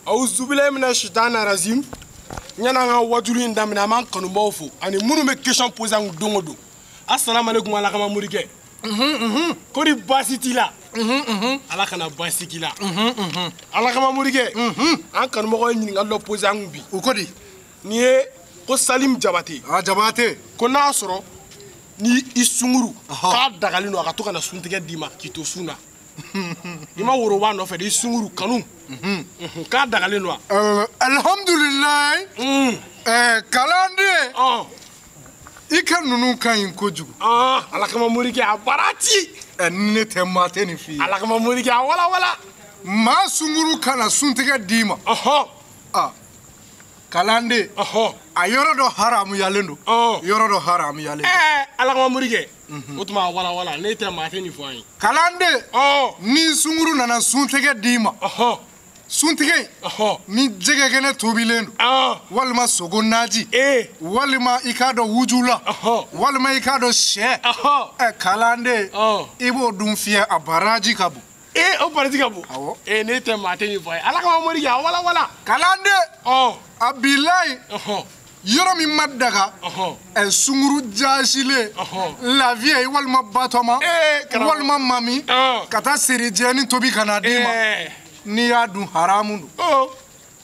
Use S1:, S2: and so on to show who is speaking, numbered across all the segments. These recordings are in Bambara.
S1: Awuzubilayi mina shitana razim. Ɲan'an ka wajulu in daminɛ, an b'an kanubaw fo ani minnu bɛ question poser an kun don o don. Assalamu alaikum. Ala kama morikɛ, kori baasi t'i la? Ala kana baasi k'i la. Ala kama morikɛ, an kanubagaw ye ɲininkali dɔ poser an kun bi.
S2: O ko di?
S1: Nin ye ko Salim Jabate.
S2: Ah, Jabate.
S1: Ko n'a sɔrɔ ni i sunkuru k'a dagalen don a ka to ka na suntigɛ d'i ma k'i to sun na, i ma woroba nɔfɛ de, i sunkuru kanu, k'a dagalen don wa?
S2: Alhamdulilayi. Kalanden, i ka ninnu ka ɲi kojugu.
S1: Ala kama morikɛ, a baara ci.
S2: Ni ne tɛ, maa tɛ nin f'i ye.
S1: Ala kama morikɛ, a wala wala.
S2: Maa sunkuru ka na suntigɛ d'i ma. Ah, kalanden, a yɔrɔ dɔ haramuyalen don, yɔrɔ dɔ haramuyalen don.
S1: Ala kama morikɛ, o tuma a wala wala, ne tɛ, maa tɛ nin fɔ an ye.
S2: Kalanden, ni sunkuru nana suntigɛ d'i ma, suntigɛ in, ni jɛgɛ kɛnɛ tobilen don, walima sogo naji, walima i k'a dɔn wujula, walima i k'a dɔn sɛ, kalanden, i b'o dun fiyɛ, a baraji ka bon.
S1: O baraji ka bon.
S2: Awɔ.
S1: Ne tɛ, maa tɛ nin fɔ an ye. Ala kama morikɛ, a wala wala.
S2: Kalanden, a bilayi, yɔrɔ min ma daga, sunkuru jaasilen, lafiya, walima batɔma, walima mami, ka taa seri jɛni tobi ka na d'i ma, n'i y'a dun, haramu don.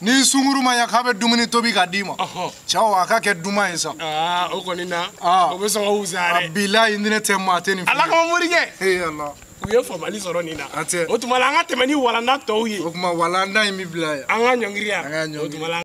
S2: Ni sunkuru ma ɲa k'a bɛ dumuni tobi ka d'i ma, cɛw, a ka kɛ duman ye sa.
S1: O kɔni na, o bɛ sɔn ka wusaya
S2: dɛ. A bilayi, ni ne tɛ, maa tɛ nin f'i ye.
S1: Ala kama morikɛ,
S2: ee Ala,
S1: u ye faamali sɔrɔ nin na.
S2: A tɛ.
S1: O tuma la, an ka tɛmɛ ni walanda tɔw ye.
S2: O tuma walanda in bɛ bila yan.
S1: An ka ɲɔngiri yan.
S2: An ka ɲɔngiri.
S1: O tuma la.